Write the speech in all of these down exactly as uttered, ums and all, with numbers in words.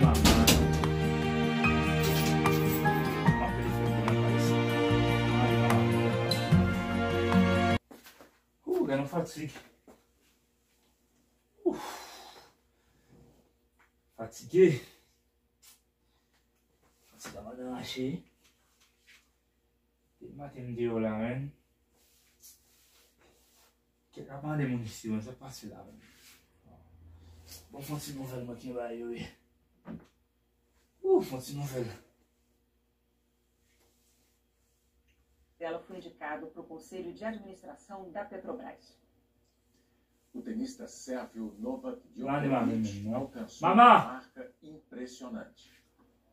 Manman. M ap telefòn pou nan pa isi. Ay, manman. Ooh, gen yon fatig. Ooh. Fatige. Fatig la mande rache. Depi maten m deyò la, menn. Kèt ap mande moun isi, menn, sa k pase la, menn. Bon, fon ti nouvèl mwen ki ba yo, wi. Ou, fon ti nouvèl. Belo foi indicado para o Conselho de Administração da Petrobras. O tenista Sérvio Novak Djokovic alcançou uma marca impressionante.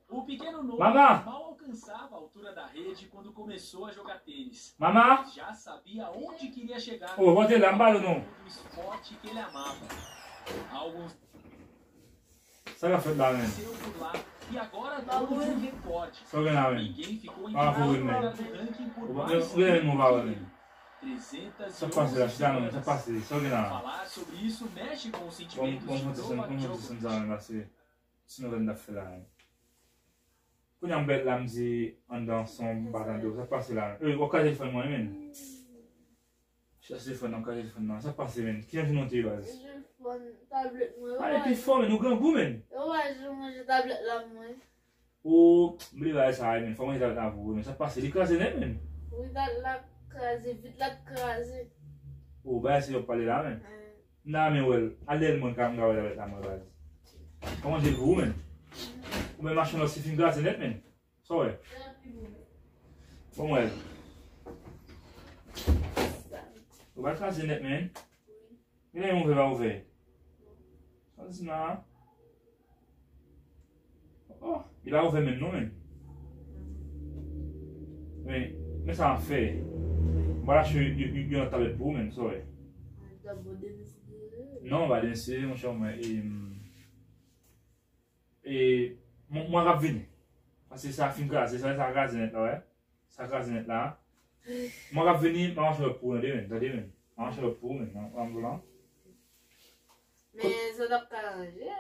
O pequeno Novak mal alcançava a altura da rede quando começou a jogar tênis. Mama! Já sabia onde queria chegar. Ô, Vanderlan, não para não. Do esporte que ele amava. Alguns Sa k ap fèt la menm? Sa w gen la menm? Pa pou ou menm. Ou gen menm ou pa wè menm. Sa k pase la? Chita non, sa k pase? Sa w gen la? Bon, bon, bon, bon, bon, bon, sa menm la se ti nouvèl m t ap fè la menm. Kounye a m bèt la m di anndan son m pa tande w. Sa k pase la menm? Ey, w ap kraze telefòn mwen wi menm. Chache telefòn nan, kache telefòn nan. Sa k pase, menn? Ki jan jounen w te ye, baz? Telefòn, tablèt mwen, yo pa janm. Pale pi fò, menn, ou grangou, menn. Yo pa janm ranje tablèt la pou mwen. O, m bliye bagay sa a, menn. Fò m ranje tablèt la pou ou, menn. Sa k pase? Li kraze nèt, menn. Wi, tablèt la kraze, vit la t kraze. O, bagay se yo ap pale la, menn. M nan men wè l. Al dèyè l, mwen ka, m ka wè tablèt la, mwen, baz. Fò m ranje l pou ou, menn. Ou menm machann lòt, se fin kraze nèt, menn. Sa w wè? Bon, mwen. Ou pa kraze nèt, menn. Genlè yon ouvè pa ouvè. Sa w di m la? Oh, li pa ouvè menm non, menn. Men, men sa m ap fè. M pral achte yon, yon, yon lòt tablèt pou ou, menn, sa w wè? Non, pa dense, monchè, mwen, e, m, E, mwen, mwen k ap vini. Paske sa fin kraze, sa, sa kraze nèt la, wè. Sa kraze nèt la. Mwen k ap vini, m ap achte lòt pou ou, tande, menn, tande, menn. M ap achte lòt pou ou, menn, nan, nan, nan. Men sa t ap ka ranje.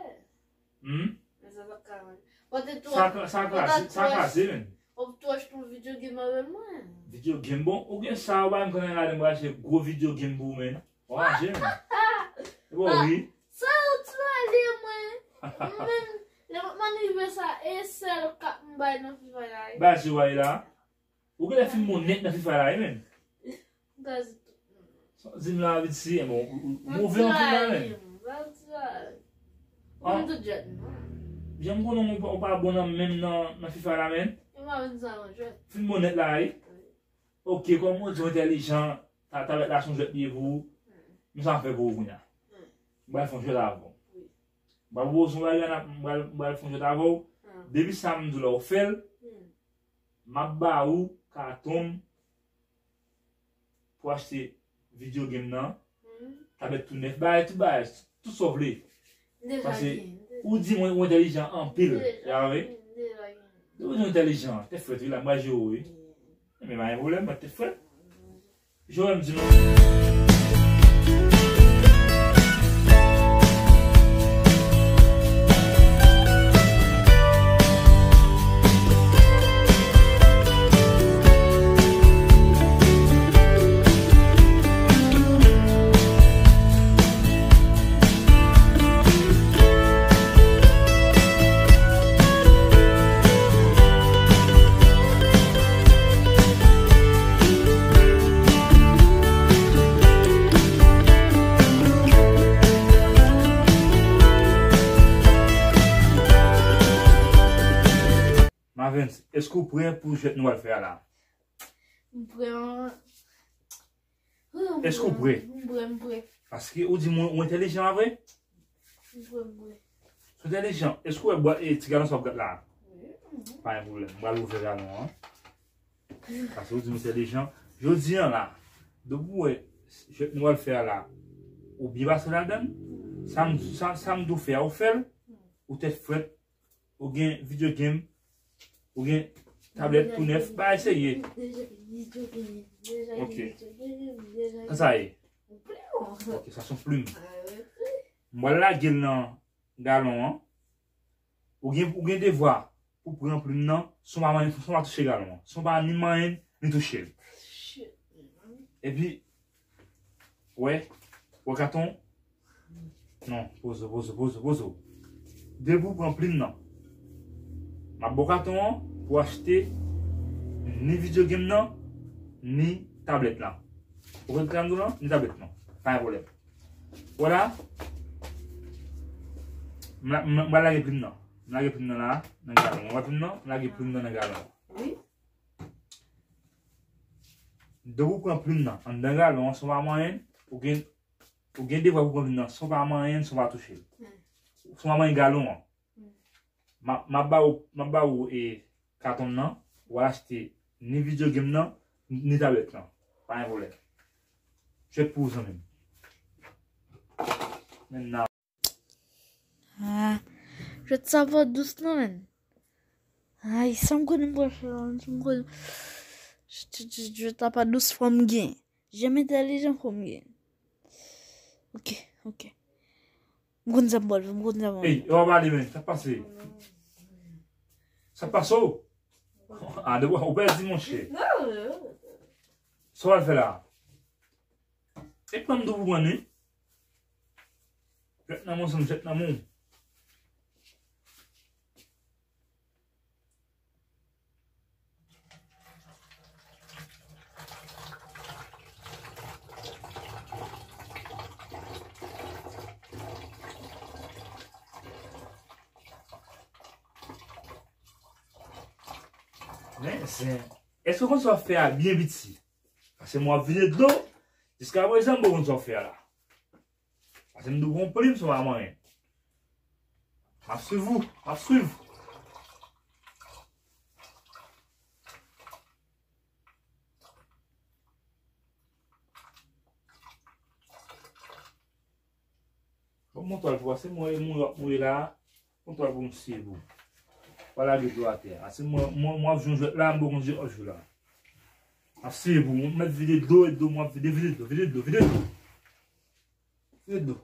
Hmm? Men sa t ap ka ranje. Pote tou. Sa kra-, sa kraze, sa kraze, menn. W ap tou achte yon video game avè mwen. Video game, bon, ou gen sa, ou ba m konnen ladan, m achte gwo video game pou ou, menn. W ap manje, menn. E bon, wi. Sa ou ti pale mwen. Mwen menm, lè m ap mannive sa, e sèl kat m bay nan Free Fire la, wi. Ba, se w la. Ou genlè fin bon nèt nan Free Fire la, wi, menn. M gazi tout moun. Sa w di m la, vit si, e bon, ou, ou, ou move anpil la, menn. M gazi. Mwen tout jwèt, non. Jan m konnen w pa, w pa bon nan menm nan, nan Free Fire la, menn. Yo pa vin sa nan jwèt. Fin bon nèt la, wi. Wi. Ok, kòm ou di w entèlijan, ta, tablèt la se yon jwèt li ye pou ou. Men sa m ap fè pou ou kounye a. M pral fè yon jwèt avè w. M pral pwopoze w yon bagay, m pral, m pral fè yon jwèt avè w. Depi sa m di w la ou fè l, m ap ba ou katon m pou achte video game nan, tablèt tou nèf, bagay, tout bagay, tout sa w vle. Paske ou di mwen ou entèlijan anpil, ya wi. Depi ou di ou entèlijan, tèt frèt wi la, m pral jere w wi. Men pa gen pwoblèm, mwen tèt frèt. Jere m di nou. Mavens, èske w prè pou jwèt nou al fè a la? M prè an. Èske w prè? M prè, m prè. Paske ou di mwen ou entèlijan, pa vre? M prè, m prè. Ou entèlijan. Èske w wè bwa-, e, ti galon sa w ap gad la? Wi. Pa gen pwoblèm. M pral ouvè galon an. Paske ou di m entèlijan. Jodi a la, depi w wè jwèt nou al fè a la, ou byen pase ladan l, sa m, sa, sa m di w fè a, ou fè l, ou tèt frèt, ou gen video game, ou gen tablèt tou nèf, bagay serye. Ok. Sa sa ye? Ok, sa se yon plim. M pral lage l nan galon an. Ou gen, ou gen devwa pou pran plim nan, san w pa manyen, san w pa touche galon an. San w pa ni manyen, ni touche l. Shit, man. Epi, wè, wè katon. Non, poze w, poze w, poze w, poze w. Depi w pran plim nan, m ap ba w katon an pou w achte ni video game nan, ni tablèt la. Ou konprann sa m di w lan? Ni tablèt lan. Pa gen pwoblèm. Vwala. M la, m, m pral lage plim nan. M lage plim nan la, nan galon. Ou wè plim nan? M lage plim nan nan galon. Wi. Donk ou pran plim nan anndan galon an, san w pa manyen, ou gen, ou gen devwa pou pran plim nan, san w pa manyen, san w pa touche l. Hmm. San w pa manyen galon an. Hmm. M a, m ap ba ou, m ap ba ou, e, katon nan, ou al achte ni video game nan, ni tablèt lan. Pa gen pwoblèm. Jwèt pou ou, zanmi m. Men nan. Ah, jwèt sa pa dous non, menn. Ay, sa m konnen m pral fè la, menn, sa m konnen. Jwèt la pa dous, fò m gen. Janm entèlijan, fò m gen. Ok, ok. M konn sa m pral fè, m konn sa m pral fè. Ey, e w ap ale, menn, sa k pase? Sa k pase w? A, de, ou pèdi, monchè. Sa w al fè la? E pran m tou pou pran, wi. Jwèt nan men w, zanmi, jwèt nan men w. Men, zen. Èske w konn sa w ap fè a byen piti? Paske mwen ap vide dlo. Jiskaprezan, m poko konn sa w ap fè a la. Paske m di w gon plim, sa w pa manyen. M ap swiv ou, m ap swiv. Bon, mwen twal pou pase, mwen, mwen, mwen la. Kontwòl pou m swiv ou. Pa lage dlo atè. Ase mwen, mwen, mwen ap jwe yon jwèt la, m poko konn jwèt w ap jwe la. Ap swiv ou, mwen mèt vide dlo, e dlo, mwen ap vide, vide dlo, vide dlo, vide dlo. Vide dlo.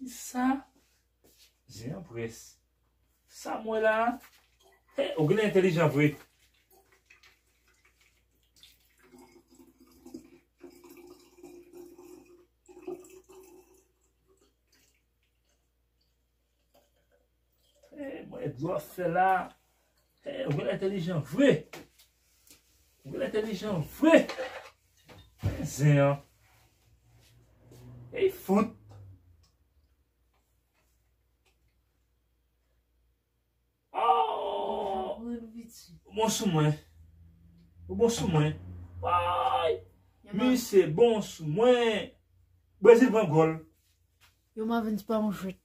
Kisa? Zen an près. Sa m wè la a? Hey, ou genlè entèlijan vre. Hey, mwen, dlo ap fè la. Hey, ou genlè entèlijan vre. Ou genlè entèlijan vre. Zen an. Hey, fout. Oh! Ou bon sou mwen. Ou bon sou mwen. Ay! Misye bon sou mwen. Brezil pran gòl. Yo, Marvin, se pa yon jwèt.